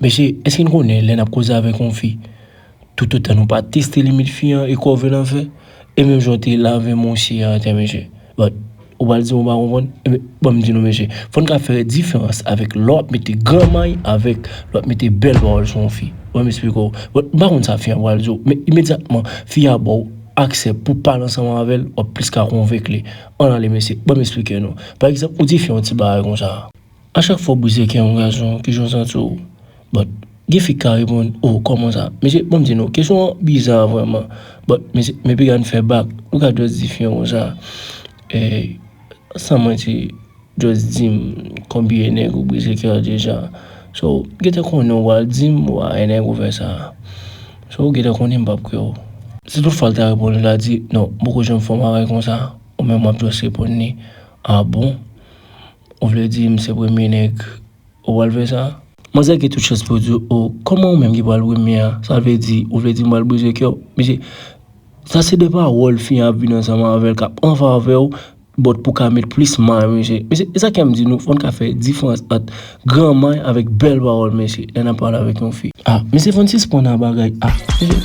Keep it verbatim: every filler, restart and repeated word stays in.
Mesye, èske n konnen lè n ap koze avèk yon fi, toutotan nou pa teste limit fi an e kòve nan fè, e menm jan w te lave mousi a atè, mesye. But, ou pral di m ou pa konprann? Ebyen, ban m di nou, mesye, fò n ka fè diferans avèk lè w ap mete gran may avèk lè w ap mete bèl pawòl sou yon fi. Ban m eksplike w. But, m pa konn sa fi an pral di w, men imedyatman, fi a ba w aksè pou pale ansanm avè l, w ap plis ka konvenk li. Ann ale, mesye, ban m eksplike nou. Pa egzanp, ou di fi an yon ti bagay konsa. A chak fwa w brize kè yon gason, kijan w santi w? But, gen fi k ka reponn, "Oh, kòman sa?" Mesye, ban m di nou, kesyon an biza vrèman. But, mesye, men piga n fè bak. Nou ka just di fi an konsa, "Eh, san manti, just di m konbyen nèg ou brize kè l deja." So, gentan konnen w pral di m, wa, e nèg ou fè sa. So, gentan konnen m p ap kwè w. Si tout fwa l ta reponn, l ta di, "Non, m poko janm fè yon bagay konsa." Ou menm w ap just reponn li, "Ah bon? Ou vle di m se premye nèg ou pral fè sa?" Manzè gen tout chans pou di w, "Oh, kòman ou menm ki pral premye a? Sa vle di, ou vle di m pral brize kè w?" Mesye, sa se de pawòl fi an ap vin ansanm avè l k ap an favè w, but pou ka met plis may, mesye. Mesye, e sa k fè m di nou, fò n ka fè diferans ant gran may avèk bèl pawòl, mesye, lè n ap pale avèk yon fi. Ah, mesye, fò n sispann a bagay. Ah, mesye,